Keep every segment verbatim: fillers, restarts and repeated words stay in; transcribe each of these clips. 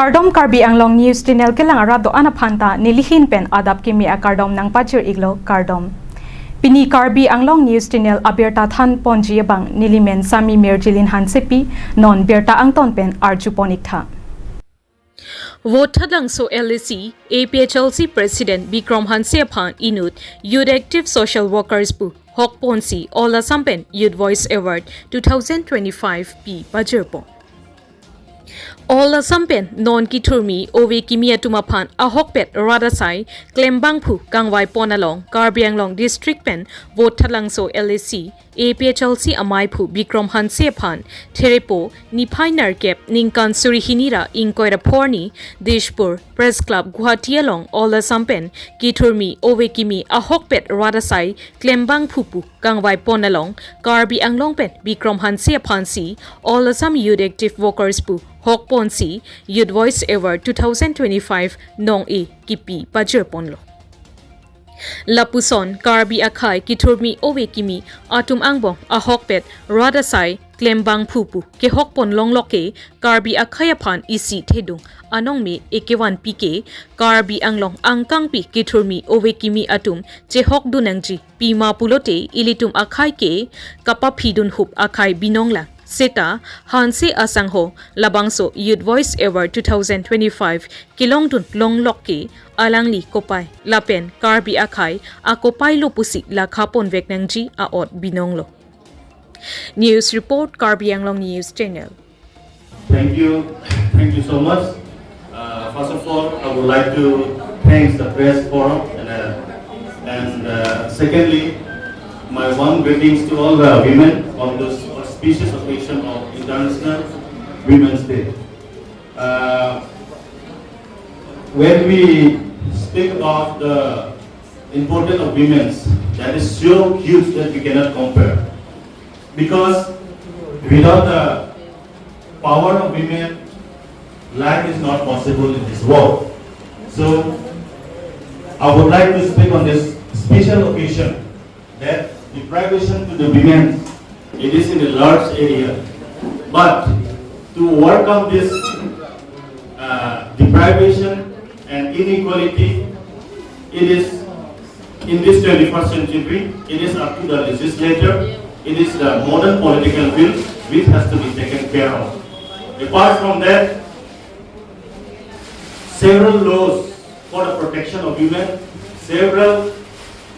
Kardom, Karbi Anglong News Channel kelang arat do-an aphan ta nelihin pen adap kimi akardom nangpajir iklo, kardom. Pini Karbi Anglong News Channel abirta than ponji abang nelimen Sami Mirjilin Hansepi, non birta angton pen arju pon iktha. Vothatlangso L A C, A P H L C President Bikram Hanse aphan inut Youth Active Social Workers pu hok ponsi All Assam pen Youth Voice Award two thousand twenty-five pi pajir pon. All Assam pen non kethurmi ove kimi atum aphan ahokpet rat asai klembangphu kangvai pon along Karbi Anglong District pen Vothatlangso L A C, A P H L C amaiphu Bikram Hanse aphan Therepo niphai nerkep ningkan suri hini ra ingkoi ra pho arni Dispur Press Club Guwahati along All Assam pen kethurmi ove kimi ahokpet rat asai klembangphu pu kangvai pon along Karbi Anglong pen Bikram Hanse aphansi All Assam Youth Active Workers pu hok ponsi Youth Voice Award two thousand twenty-five nong-e kipi pajir ponlo. Lapuson Karbi akhai kethurmi ove kimi atum angbong ahokpet rat asai klembangphu pu kehok pon longlok ke Karbi akhai aphan isi thedung anong me ekevanpi ke Karbi Anglong angkangpi kethurmi ove kimi atum chehokdun nangji, pima pulote ilitum akhai ke kapaphidun hup akhai binong lang. Seta Hanse asangho labangso Youth Voice Award two thousand twenty-five kelongdun longlok ke alangli kopai lapen Karbi akhai akopai lo pusi lakha ponvek nangji a-ot binonglo. News report, Karbi Anglong News Channel. Thank you. Thank you so much. Uh, first of all, I would like to thank the press forum and, uh, and uh, secondly, my warm greetings to all the women on this auspicious occasion of International Women's Day. Uh, when we speak about the importance of women, that is so huge that we cannot compare. Because without the power of women, life is not possible in this world. So, I would like to speak on this special occasion that deprivation to the women, it is in a large area. But to overcome this uh, deprivation and inequality, it is in this twenty-first century, it is up to the legislator, it is the modern political will which has to be taken care of. Apart from that, several laws for the protection of women, several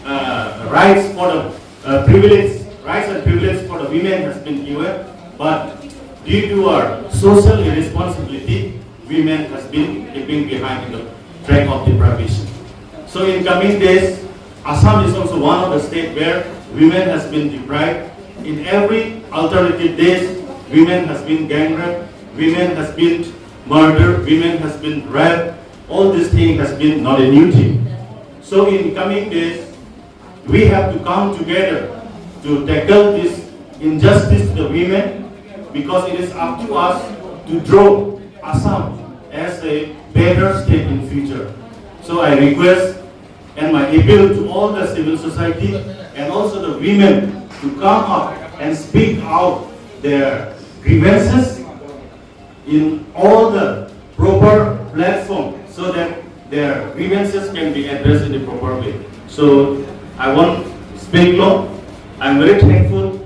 uh, rights for the uh, privilege, rights and privilege for the women has been given, but due to our social irresponsibility, women has been keeping behind in the track of deprivation. So in coming days, Assam is also one of the state where women has been deprived. In every alternative days, women has been gang raped, women has been murdered, women has been raped. All this thing has been not a new thing. So in coming days, we have to come together to tackle this injustice to the women, because it is up to us to draw Assam as a better state in future. So I request and my appeal to all the civil society and also the women to come up and speak out their grievances in all the proper platform so that their grievances can be addressed in a proper way. So I won't speak long. I'm very thankful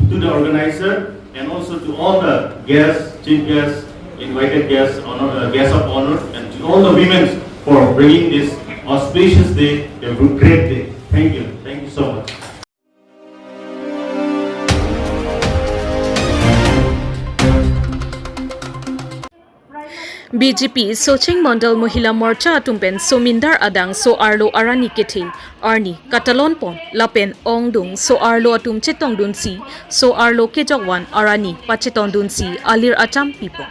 to the organizer and also to all the guests, chief guests, invited guests, honor, uh, guests of honor, and to all the women for bringing this auspicious day, a great day. Thank you. Thank you so much. B J P Socheng Mondol Mohila Morcha atum pen somindar adang so-arlo arani kethe arni katalon pon lapen ongdung so-arlo atum chetongdunsi so-arlo kejokvan arani pachetongdunsi alir acham pipon.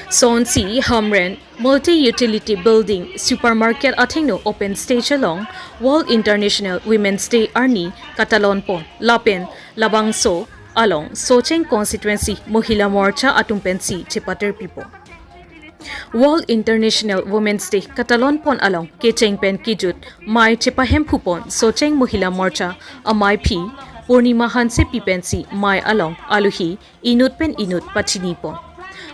Sonsi Hamren Multi Utility Building Supermarket athengno open stage along World International Women's Day arni katalon pon lapen labangso along Socheng Constituency Mohila Morcha atum pensi chepater pipon. World International Women's Day katalon pon along kecheng pen kejut mei chepahemphu pon Socheng Mohila Morcha amaiphi Purnima Hansepi pensi mei along aluhi inut pen inut pachini pon.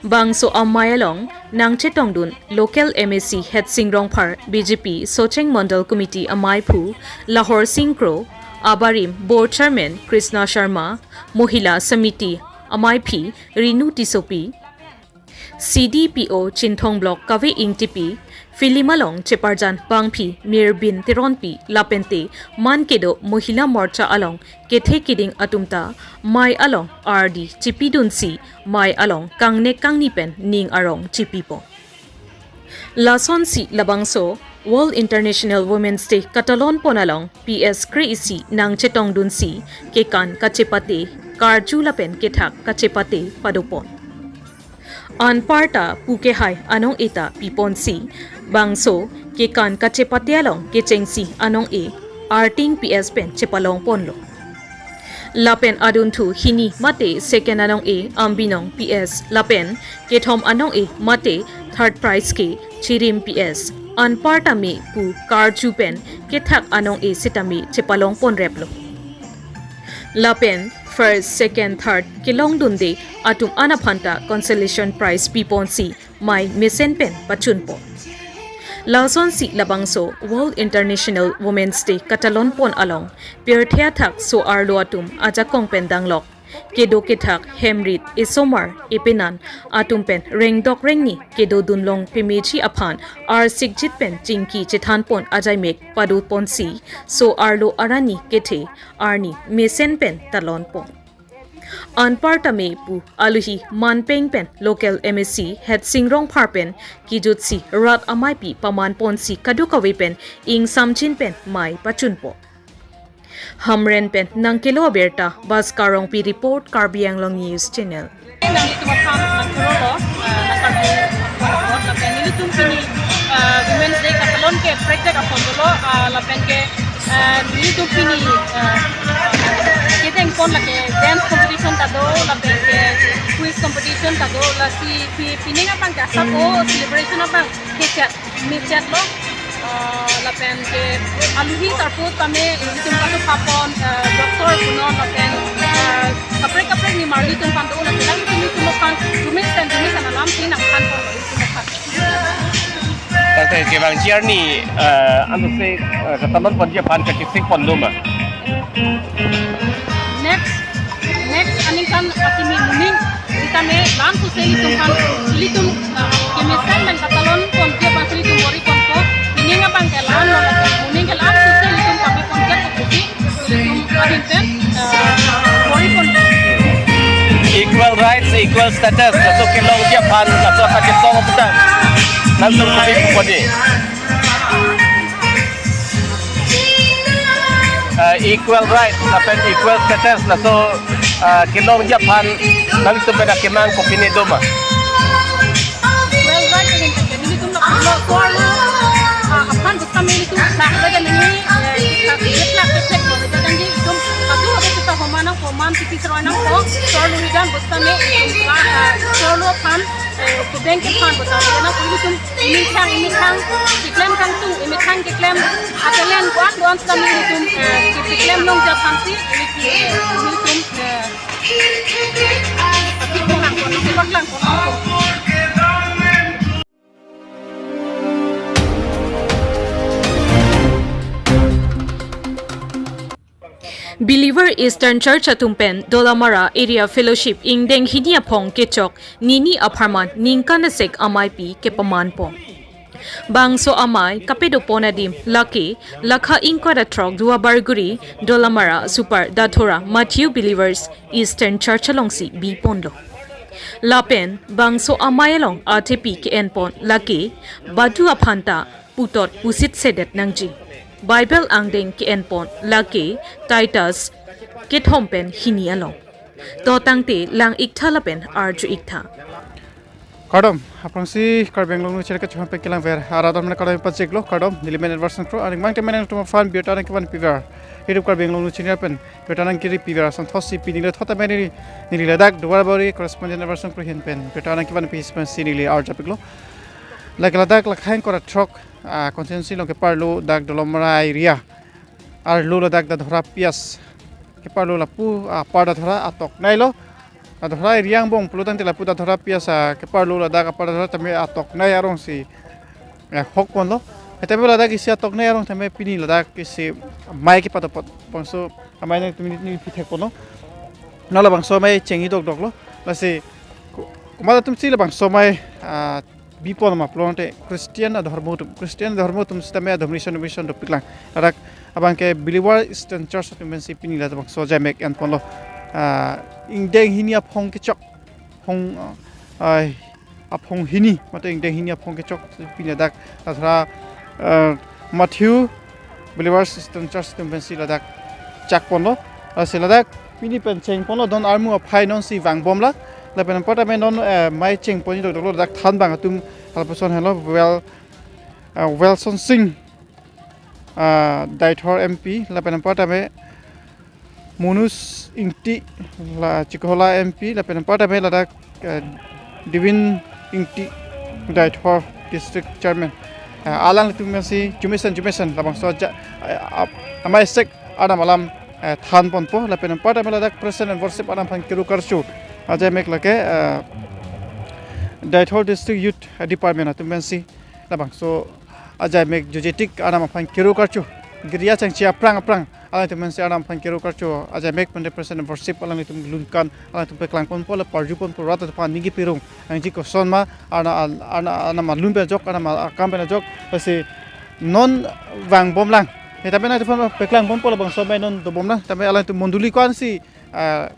Bangso amei along nangchetongdun local M A C Hetsing Rongphar, B J P Socheng Mandal Committee amaiphu Lahor Sing Kro, abarim Board Chairman Krishna Sharma, Mohila Samiti amaiphi Rinu Tissopi, C D P O Chinthong Block Kave Ingtipi, film along cheparjan bangphi Mirbin Teronpi lapente man kedo Mohila Morcha along kethe kiding atum ta mei along ardi chipidunsi mei along kangnek kangni pen ning arong chipipo. Lasonsi labangso World International Women's Day katalon pon along P S kre-isi nangchetongdunsi kekan kachepate, karju lapen kethak kachepate padopon. Anparta pu kehai anong-e ta piponsi bangso kekan kachepate along kechengsi anong-e arting P S pen chepalong ponlo. Lapen adunthu hini mate second anong-e Ambinong P S lapen kethom anong-e mate third prize ke Chirim P S, anparta me pu karju pen kethak anong-e sitame chepalong ponreplo. Lapen first, second, third kelongdunde atum an aphan ta consolation prize piponsi mei mesen pen pachunpo. Lasonsi labangso World International Women's Day katalon pon along pirthe athak so-arlo atum ajakong pen danglok kedo kethak, hemrit, esomar, epenan atum pen rengdok rengni kedodun long pemeji aphan arsikjit pen chingki chethan pon ajaimek padoponsi so-arlo arani kethe arni mesen pen talon pon. Anparta me pu aluhi manpeng pen local M A C Hetsing Rongphar pen kijutsi rat ameipi paman ponsi kadokave pen ingsamjin pen mei pachunpo. Hamren pen nangkelo abirta Bhaskar Rongpi report, Karbi Anglong News Channel. Nanglitum aphan nangkelo lo, ah, nang Karbi Anglong report, lapen nelitum pini, ah, Women's Day katalon ke prekjak apon dolo, ah, lapen ke, ah, nelitum pini, ah, kedeng pon lake dance competition ta do, lapen ke quiz competition ta do, lasi pi-, pining abang ke asap o celebration abang kechat mechat lo. Ah, lapen ke aluhi tarput tame ilitum katu papon, ah, doctor punon lapen, ah, kaprek kaprek ni marli tum pan do lapen ilitum ilitum aphan jumis dan jumis an alam si nangphan pon ilitum aphan. Tangte kevangji arni, ah, anose, ah, katalon ponji aphan kachesik pon doma. Next, next aningkan akimi muning, sitame lam suse ilitum aphan, ilitum, ah, kemesen pen katalon ponji aphan ilitum bor-i ponpo, pining abang ke lam lo lapen muning ke lam suse ilitum kami ponji aphan pusi, ilitum ahin pen, ah, bor-i ponpo. Equal rights, equal status, laso kelongji aphan, laso kachetong aphuthak nangtum kami pupodi. Ah, equal right lapen equal status laso, ah, kelongji aphan nangtum pen akemang kopine doma? Equal right ahin pen nelitum lapulo so-arlo, ah, aphan bus kami nelitum lak lagi nini, eh, kita kita kita kita jadi itum kadu ada kita homanang homan titi seroinang ko so-arlo hidan bus kami itum, ah, so-arlo aphan, eh, kudeng kephan bus kami na kulitum imithang imithang keklem kangtung, imithang keklem atelen kuan kuan sitame ilitum, eh, keklem longji aphansi ilitum, eh, ilitum, eh, apik lang pon, apik lang pon. Believer Eastern Church atum pen Dolamara Area Fellowship ingdeng hini aphong kechok nini apharman ningkan asek ameipi kepamanpo. Bangso amei kapadopon adim lake lakha ingkoi ra throk Duarbagori Dolamara Super Dathora Matthew Believers Eastern Church alongsi biponlo. Lapen bangso amei along athepi ke-enpon lake badu aphan ta putot pusit sedet nangji. Bible angdeng ke-enpon lake Titus kethom pen hini along. To tangte lang-iktha lapen arju-iktha. Kardom, aphrangsi Karbi Anglong News Channel kachehon pen kelangver arat atum kardom pacheklo, kardom, neli men Edward Sangkro, aning mang temen nangtum aphan birta nangkevan piver. Hidup Karbi Anglong News Channel pen birta nangkiri piver ason thotsi pini le thot amen neli, neli ladak Duarbagori correspondent Edward Sangkro ahin pen birta nangkevan pi spen si neli arjapiklo. Lake ladak lakha ingkoi ra throk, ah, constituency along keparlo dak Dolamara area arlo ladak Dathora P S keparlo lapu, ah, apar Dathora atok neilo. Dadora area angbong pulo tangte lapu Dadora P S a keparlo ladak apar Dadora tame atoknei arong si, eh, hok ponlo. Tame ladak isi atoknei arong tame pini ladak isi amei kepadopot bangso amei nangtum neli pithek ponlo. Non labangso amei chengji dokdoklo. Lasi ko-, komat atum si labangso amei, ah, bipon ma pulo tangte Christian adhormo atum, Christian adhormo atum sitame adhormo mission mission dopiklang. Ladak abangke Believer Eastern Church atum pensi pini labangso ajai mek en ponlo. Ah, ingdeng hini aphong kechok, phong, ah, aphong hini, mate ingdeng hini aphong kechok pini ladak Dadora, ah, Matthew Believers Eastern Church atum pensi ladak chak ponlo. Lasi ladak pini pen cheng ponlo, non armu aphai non si vangbomlang. Lapen anparta me non, eh, amei cheng ponji dokdoklo, ladak thanbang atum lapuson helo Well, eh, Welson Singh, ah, Deithor M P, lapen anparta me Manooj Ingti, la Chikhola M P, lapen anparta me ladak, eh, Divin Ingti, Deithor District Chairman. Eh, alanglitum pensi jumesen jumesen labangso ajai, eh, ap-, amei sek adam alam, eh, than ponpo, lapen anparta me ladak Praise and Worship adam aphan kiru karcho ajai mek lake, eh, Deithor District Youth Department atum pensi labangso ajai mek jujetik adam aphan kiru karcho, girja chengchi aphrang aphrang alangtum pensi adam aphan kiru karcho ajai mek pen Praise and Worship alanglitum lun kan alangtum paklang ponpo, la parju ponpo, rat aphan ningje pirung, nangji koson ma, ana, ana, ana malun pen ajok, ana ma akam pen ajok, lasi non vangbomlang. Tame nangtum aphan paklang ponpo labangso amei non dobomlang. Tame alangtum mondoli ko-an si, ah,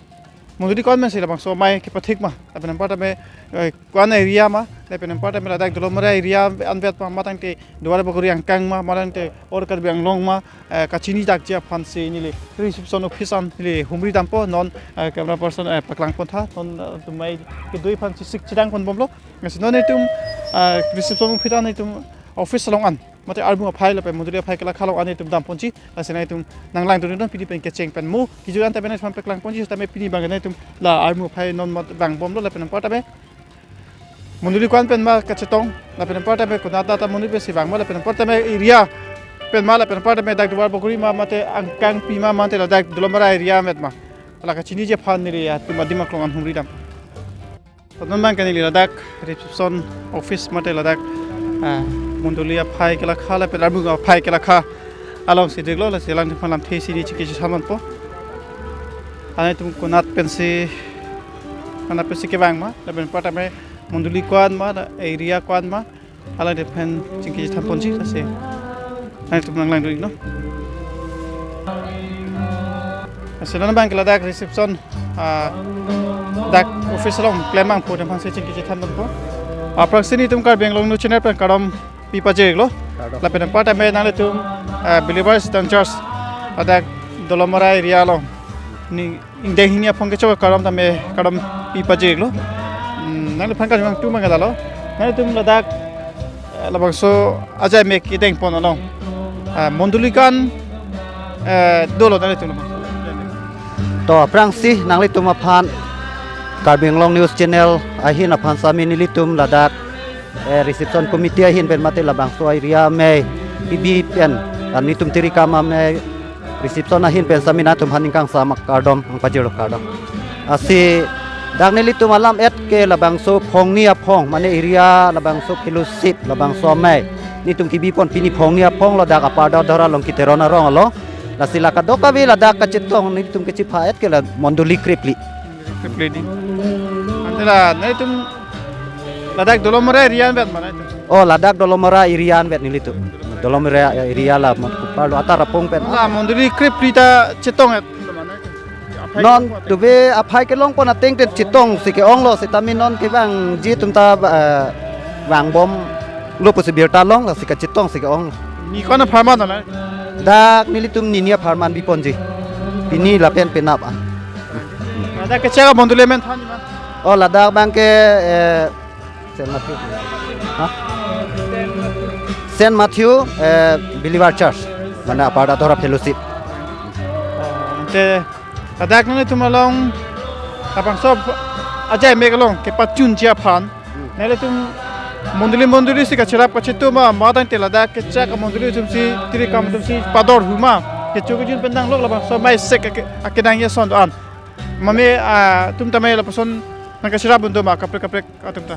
mondoli ko-an pensi labangso amei kepathik ma, lapen anparta me, eh, ko-an area ma, lapen anparta me ladak Dolamara area anvet ma, mate tangte Duarbagori angkang ma, mate tangte or Karbi Anglong ma, eh, kachini dakji aphan si neli reception office an neli humri dampo, non, eh, camera person, eh, paklang pontha, non, eh, tum amei kedoi aphan chesik chedang ponbomlo. Lasi non itum, eh, reception office an itum office along an, mate armu aphai lapen mondoli aphai kelakha along an itum dam ponji. Lasi nangtum nanglangdun non pini pen kecheng pen mo kejut an tame nangtum aphan paklang ponji, tame pini abang nangtum la armu aphai non mat vangbomlo, lapen anparta me mondoli ko-an pen ma kachetong, lapen anparta me konat ta mondoli pensi vang ma, lapen anparta me area pen ma, lapen anparta me dak Duarbagori ma, mate angkangpi ma, mate ladak Dolamara area met ma, la kachiniji aphan neli atum adim aklong an humri dam. Non abangke neli ladak reception office mate ladak, ah, mondoli aphai kelakha lapen armu aphai kelakha along si diklo, lasi alangtum aphan lamthe si neli chingki chethan ponpo. Alangtum konat pensi, konat pensi kevang ma, lapen anparta me mondoli ko-an ma, area ko-an ma, alangtum aphan chingki chethan ponji, lasi alangtum nanglangdun non. Lasi non abangke ladak reception, ah, dak office along klembangpo atum aphan si chingki chethan ponpo. Aphrangsi nelitum Karbi Anglong News Channel pen kardom pi pajirlo. Kardom. Lapen anparta me nanglitum, ah, Believers Eastern Church ladak Dolamara area along ni ingdeng hini aphong kechok kardom tame kardom pi pajirlo. Hmm, nangliphan kardom tu mangala lo. Nanglitum ladak, eh, labangso ajai mek kedeng pon along, eh, mondoli ko-an, eh, dolo nanglitum labang. To aphrangsi nanglitum aphan Karbi Anglong News Channel ahin aphan sami nelitum ladak, eh, reception committee ahin pen mate labangso area amei kebi pen, ah, nelitum tirikam amei reception ahin pen sami nangtum aphan ningkangsam akardom nangpajirlo, kardom. Lasi dak nelitum alam et ke labangso phongni aphong, mane area labangso fellowship labangso amei nelitum kebi pon pini phongni aphong ladak apar Dadora along Kiteron arong along. Lasi la kadokave ladak kachetong nelitum kechipha et ke la mondoli krepli. Krepli di. Ante la nelitum ladak Dolamara area anvet ma nelitum? Oh, ladak Dolamara area anvet nelitum. Dolamara area la mon kuparlo atar apong pen. La mondoli krepli ta chetong et. Non tuve aphai kelong pon ateng te chetong si ke-onglo, sitame non kevangji atum ta, eh, vangbomlo pusi birta longlo, si kachetong si ke-onglo. Ni ko-an apharman na? Dak nelitum nini apharman bi ponji. Pini lapen penap an. Dak kechak mondoli amen than ma? Oh, ladak abangke, eh, Saint Matthew. Ha? Saint Matthew, eh, Believer Church. Mane apar Dadora Fellowship. Oh, ante ladak nanglitum along labangso ajai mek along kepachunji aphan nanglitum mondoli mondoli si kacherap kachetu ma, mate tangte ladak kechak amondoli atum si, tirikam atum si pador hu ma, kecho kejun pen nanglok labangso amei sek ake-, akedang ason do-an. Mami, ah, atum tame lapuson nangkacherap un doma kaprek kaprek atum ta.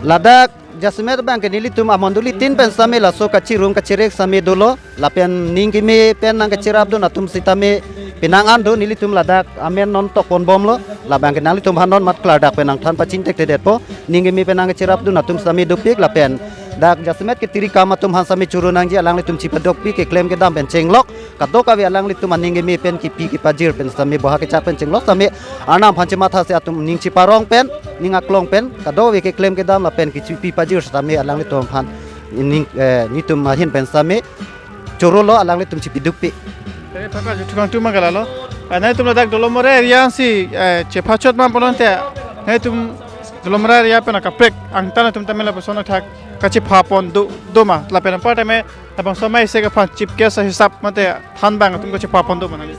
Ladak jasemet abang ke nelitum amondoli tin pen sitame laso kachirung kachirek sitame dolo. Lapen ning keme pen nangkacherapdun atum sitame penang an do, nelitum ladak amen non tokpon bomlo. Labang ke nanglitum aphan non mat klardak pen nangthan pachini thekthedetpo. Ning keme pen nangkacherapdun atum sitame dopik lapen dak jasemet ke tiri kam atum aphan sitame choro nangji, alanglitum chipadokpik keklem kedam pen chenglok. Kadokave alanglitum aning keme pen kipi kipajir pen sitame boha kechak pen chenglok sitame Arnam aphan chematha si atum ning chiparong pen, ning aklong pen, kadokave keklem kedam lapen kichipi pajir sitame alanglitum aphan ning, eh, nelitum ahin pen sitame chorolo, alanglitum chipidukpik. Tare paka juthukang tu magalalo. Eh, nanglitum ladak Dolamara area si, eh, chephachot man pononte, nanglitum Dolamara area pen akaprek angtan atum tame lapuson athak kachephapon do, doma. Lapen apar tame labangso amei isi aphan chief guest ahisap mate thanbang atum kachephapon doma nang.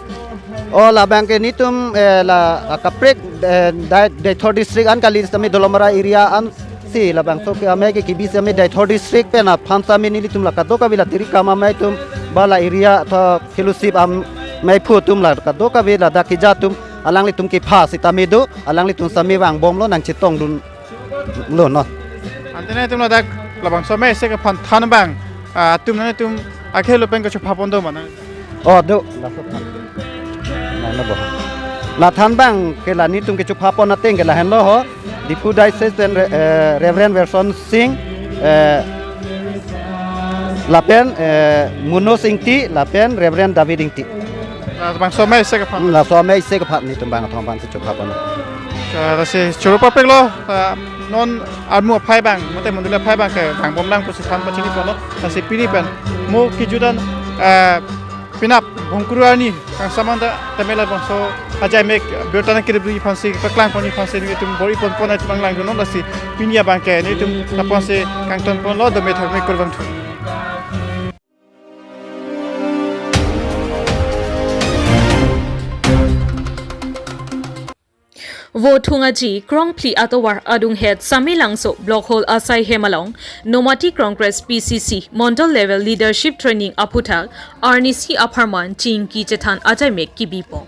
O labang ke nelitum, eh, la akaprek, eh, Dei-, Deithor district an kali sitame Dolamara area an si labangso ke amei ke kibi sitame Deithor district pen aphan sitame nelitum la kadokave la tiri kam amei atum ba la area tho fellowship ameiphu atum la kadokave ladak keja atum alanglitum kepha sitame do, alanglitum sitame vangbomlo nangchetongdun lo non. Ante nanglitum ladak labangso amei isi aphan thanbang, ah, atum nanglitum akhei lo pen kachephapon doma nang. O do, laso than. Nang na bo. La thanbang ke la nelitum kechephapon ateng ke lahenlo ho. Diphu Diocese pen Re-, eh, Reverend Verson Singh, eh, lapen, eh, Muno Singh Ingti, lapen Reverend David Ingti. Labangso amei isi aphan. Hmm, laso amei isi aphan nelitum bang athong aphan si chephapon. Ah, lasi choro papek lo, ah, non armu aphai abang, mate mondoli aphai abang ke vangbomlang pusi than pachini ponlo, lasi pini pen mo kejut an, ah, penap bongkuru arni kangsam an ta tame labangso ajaimek birta nangkeripji aphan si, paklang ponji aphan si nelitum bor-i ponpon atum langlangdunnon, lasi pini abang ke nelitum lapu-an si kangton ponlo, dome tharme kurvangthu. Vothung aji krongphli atovar adunghet Samelangso Block Hall asai hem along Nomati Congress P C C Mondol Level Leadership Training aphuthak arnisi apharman chingki chethan ajaimek kibipon.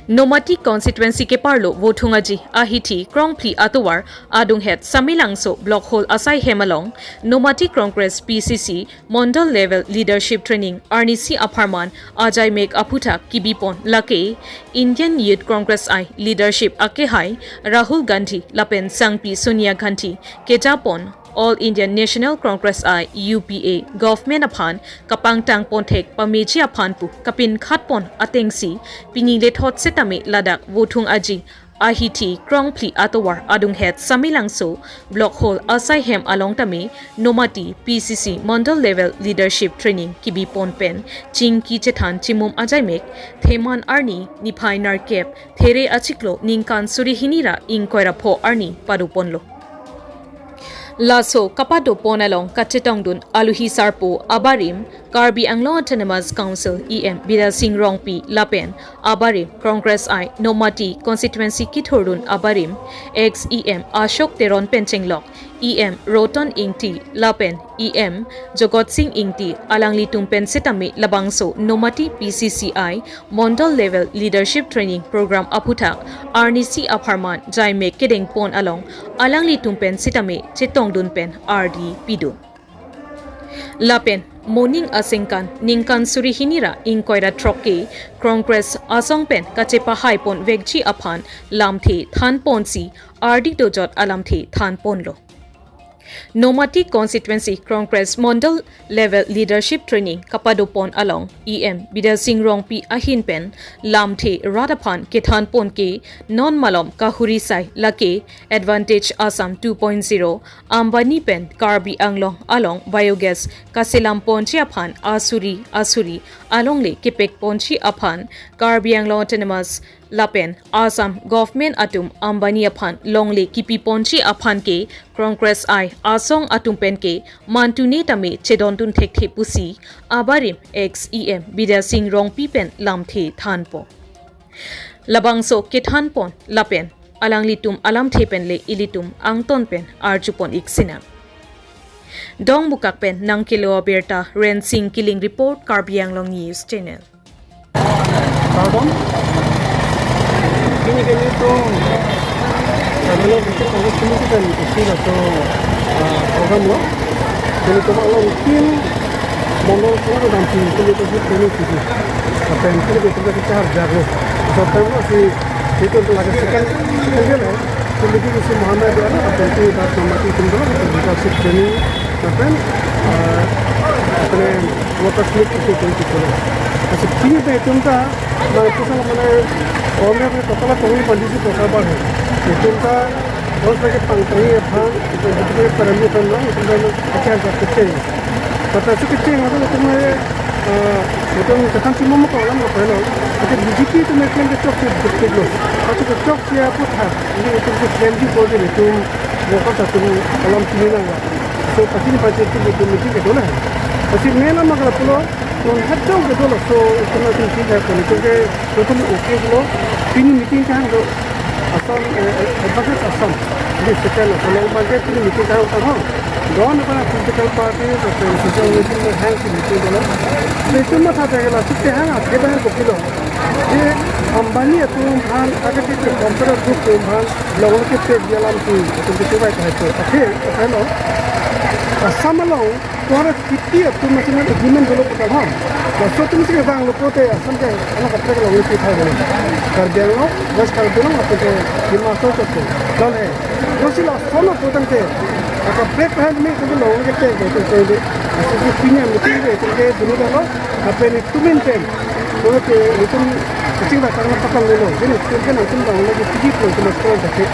Nomati constituency keparlo Vothung aji ahithi krongphli atovar adunghet Samelangso Block Hall asai hem along Nomati Congress P C C Mondol Level Leadership Training arnisi apharman ajaimek aphuthak kibipon, lake Indian Youth Congress I leadership akehai Rahul Gandhi lapen sangpi Sonia Gandhi kejapon All India National Congress I, U P A, government aphan kapangtang ponthek pameji aphan pu kapinkhat pon atengsi pini lethot setame ladak Vothung aji ahithi krongphli atovar adunghet Samelangso Block Hall asai hem along tame Nomati P C C Mondol Level Leadership Training kibipon pen chingki chethan chimum ajaimek Theman arni niphai nerkep There achiklo ningkan suri hini ra ingkoi ra pho arni padoponlo. Laso kapadopon along kachetongdun aluhi sarpo abarim Karbi Anglong Autonomous Council E M Bidya Sing Rongpi lapen abarim Congress I Nomati constituency kithurdun abarim ex E M Ashok Teron pen chenglok E M Roton Ingti lapen E M Jogot Sing Ingti alanglitum pen setame labangso Nomati P C C I Mondol Level Leadership Training Program aphuthak arnisi apharman jaimek kedengpon along alanglitum pen setame chetongdun pen ardi pidun. Lapen moning asengkan ningkan suri hini ra ingkoi ra throk ke Congress asong pen kachepahai pon vekji aphan lamthe thanponsi ardi dojot alamthe thanponlo. Nomati Constituency Congress Mondol Level Leadership Training kapadopon along E M Bidya Sing Rongpi ahin pen lamthe rat aphan kethanpon ke non malom kahuri sai lake Advantage Assam two point zero, Ambani pen Karbi Anglong along biogas kaselamponji aphan asuri asuri alongle kepekponji aphan Karbi Anglong Autonomous lapen Assam government atum Ambani aphan longle kipiponji aphan ke Congress I asong atum pen ke mantune tame chedontun thekthe pusi abarim ex E M Bidya Sing Rongpi pen lamthe thanpo. Labangso kethanpon lapen alanglitum alamthe pen le ilitum angton pen arjupon ik sinang. Dongmukak pen nangkelo abirta Rensing Killing report, Karbi Anglong News Channel. Pardon? Pini kami tum, ah, Karbi Anglong District Congress Committee pen isi laso, ah, program lo. Kami tum along tin mondol kena damsi, kami tum si training kiti. Apa yang kami tum kita harus jago. So, time lo si, itu untuk lagi second, second dia lah. Kami tum isi Muhammad dia lah, apa yang kita mamati tum dulu, kita si training, apa, ah, apa ni, workers meet itu, itu, itu. Masih pini dah itu dah, mana pusat mana, orang yang total kami mandi si pusat bar hai. Itu dah, orang lagi pangkai aphan, itu, itu, itu, itu, itu, itu, itu, itu, itu, itu, kata si kecil, apa tu, eh, itu, kata si mama kalau apa lo, itu B J P itu mereka yang kecok si, kecok lo. Itu kecok si apa tha, ini itu, itu, claim di body itu, workers itu, alam sini nang. So, pasti ni pasti itu, itu, meeting itu lah. Pasti main nama kalau pulo, non hajau ke dolo, so, itu nanti kita pun, itu ke, itu pun okay dolo. Pini meeting kan do, Assam, eh, eh, Advances Assam. Di second, kalau bangke pini meeting kan, kan, don apa political party, atau social meeting, hang si meeting dolo. So, itu mah tha lagi lah, sih hang, kita hang kopi lo. Di Ambani atum aphan, agar kita compare group atum aphan, long ke pek dia lam si, itu kita baik hai tu. Okay, okay lo. Assam along, Kuara Kipi atum masih agreement dolo putar ham. Laso atum si kedang lo pulote Assam ke anak kaprek lo ngerti thai dolo. Karbi Anglong, West Karbi Anglong atum ke Dima Hasao atum. Lalu he, lo si laso lo putang ke. Akaprek han mi atum lo ngerti ke ke ke de. Asal si punya mesti ke ke ke dulu dolo. Apa ni tumin pen. Pulote atum kacing datang na patang dolo. Jadi atum kan atum dang lagi tinggi pulo atum sekolah dah ke.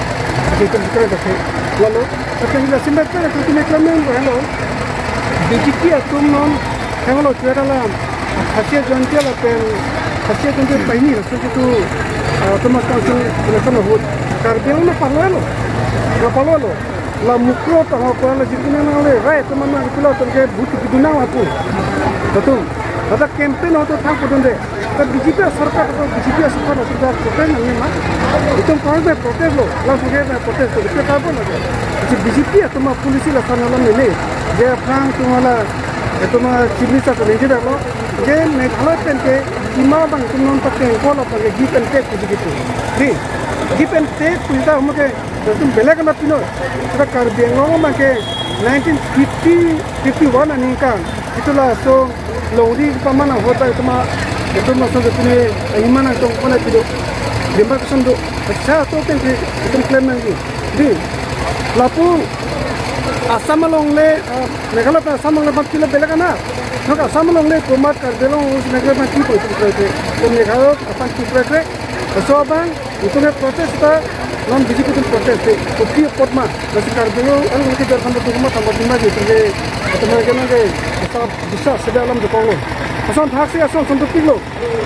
Atum sekolah dah ke. Lalu, apa ni simbat pen atum ni klamen lo. B J P atum non, hang lo cuy dalam, Khasi Jaintia lapen, Khasi Jaintia pahini, so itu, ah, Autonomous Council election ahut, Karbi Anglong na palo lo, na palo lo, la Mukro ta ho, la jingkung nang le, rai atum mana itu la atum ke vote kedun nang lapu, betul, ada campaign ho to thang kedun de. Kan B J P sorkar atau B J P sorkar atau sorkar protest nang ma. Itum koi bai protest lo, langsung ke bai protest lo, itu apa lagi? Si B J P atum policy lason alam ini, dia perang atum la, atum chimisa atum ini dah lo. Dia Meghalaya pen ke, ima bang atum non pakai ko la pakai give and take gitu gitu. Di, give and take kita mau ke, atum belek na pino. Kita Karbi Anglong ma ke nineteen fifty, fifty-one aningkan. Itu laso longri pamana hota itu ma, itu ma so itu ni, eh, imana itu mana itu. Demarcation do. Acha to pen ke itu claim nangji. Di, lapu Assam along le, eh, Meghalaya pen Assam along le bang kilo belek ana. Nok Assam along le komat Karbi Anglong Meghalaya bang kipo itu itu. Itu Meghalaya aphan kipo itu. So abang, itu ke protest ta, non B J P itu protest de, kopi apot ma, basi Karbi Anglong, ang lagi jar sampai tu rumah tambah lima gitu ke, atau mereka nanti, bisa, bisa sedang alam Jepang lo. Asal hak si asal sampai pik lo,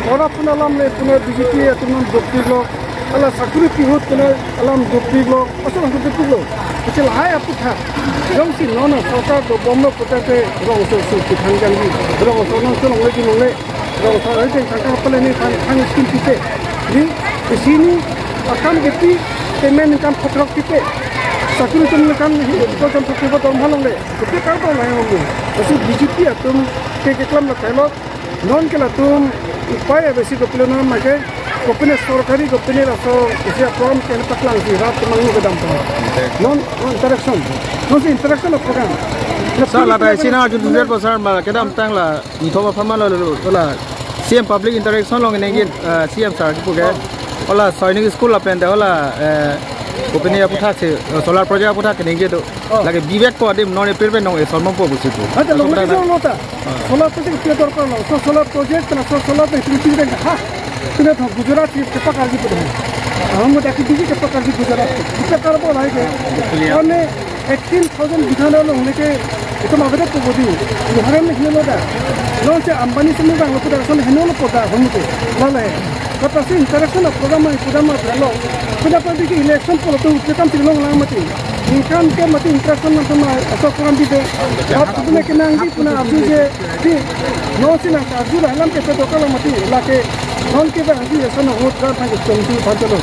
ora pun alam le, pun B J P atau non dopik lo, ala sakuri pihut pun alam dopik lo, asal sampai pik lo. Kecil hai apot ha, jong si non sorkar dobom lo, protest de, rong so so, si thang jang di, rong so non so long le di long le. Rong sa oi jeng tangka pale ni pan pan skin pipe. Ni isi ni akam kepi temen kan phokrok pipe. Sakuri atum kan ko jam phokrok dom halong le. Kepi kar dom hai hong. Basi B J P atum ke ke klam la kailo. Non ke latum upai abesi kopilo non make. Kopine sorkari kopine laso isi program ke paklang si rat temang nu kedam temang. Non, non interaction. Non si interaction of program. Sir, la tai sina jun tujet pasar ma kedam tang la. Nithom aphan ma lo lo, lo la C M public interaction along nengin, eh, C M sir kipu ke. Hala Sainik School lapen te hala, eh, kopine aputhak si, eh, solar project aputhak keningje do. Oh. Lake bivek po adim non April pen nong e solmon po pusi pu. Ante long lagi jong lo ta. Ah. Solar project pi dorkar lo. So solar project na so solar pe pi pi ha. Tine to Gujarat si kepakarji pu. Aham mo daki biji kepakarji Gujarat. Kepakar bo lai ke. Kepakar. One eighteen thousand bigha lo hone ke, itu ma beda ko bodi. Udaharan le hino lo da. Non si Ambani simi bang lo kuda son hino lo poda hon ko. Lale. Kata si interaction of program, program lo. Kuda pa di election polo tu kita si long lang mati. Income ke mati interaction na sama asal program di de. Ap tu ne kenang di puna abu je di. Non si na abu la lam ke pe dokar lo mati. Lake non ke bang di sana hot ra thang ke chom tu phan lo.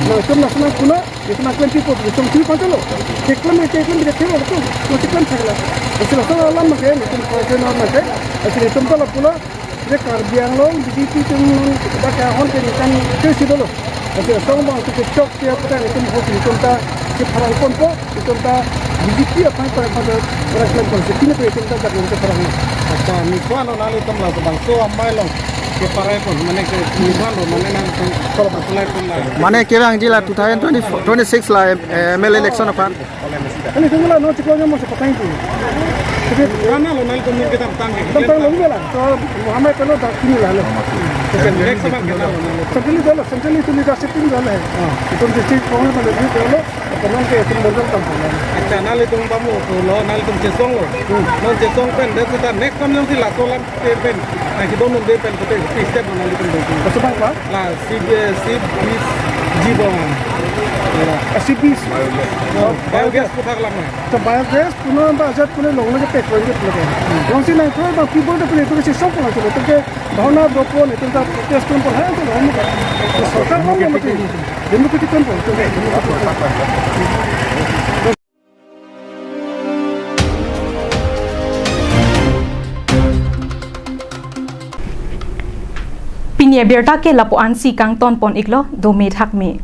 Na chom na sana kuna Itu na twenty four, itu twenty four lo. Keklem, keklem, kita tengok tu. Masih kan sagala. Masih lah salah lama ke, itu kau kena lama ke. Masih itu tak lah pula. Dia Karbi Anglong, di situ tu, dah kahon ke kan ke situ lo. Ate asong bang tu kechok ke apa kan itum ho itum ta ke parang pon po, itum ta B J P aphan parang pon, parang klem pon, sipine pe itum ta jagung ke parang. Accha, ni kuan lo nangli itum labangso amei along ke parang pon, mane ke ni kuan lo, mane nangtum kalau bersulai pun lah. Mane kevangji la two thousand twenty-four, twenty-six la, eh, M L A election aphan. Ani tunggu la, non chiklo nyamon sepakai tu. Jadi, mana lo nangtum kedamtang ke? Kedamtang lo mela. So, Muhammad kalau dak sini lah lo. Oke, next sama kita lo nangtum. Centrally dolo, centrally itu leadership ini dolo. Ah. Itu district kong mana dia dolo. Apa nang ke itu modal tampung. Accha, nanglitum bamu tu lo, nangtum chesong lo. Hmm. Non chesong pen, dan sudah next time nanti laso alam te pen, ah, kedondunde pen, kote, step mana nanglitum do. Laso abang apa? La, C B, C B G bang. Ya. Ah, C B G. Oh, biogas puthak lam na. To biogas, puno ba ajat puno long lagi pek lagi lagi. Long si nang koi ba people de puno itu ke si sok lang si itu ke bahwa na do pon itu ta protest pon pon hai itu long. Sorkar long lagi. Demokratik pon pon itu ke. Pini abirta ke lapu-an si kangton pon iklo, dome thakme.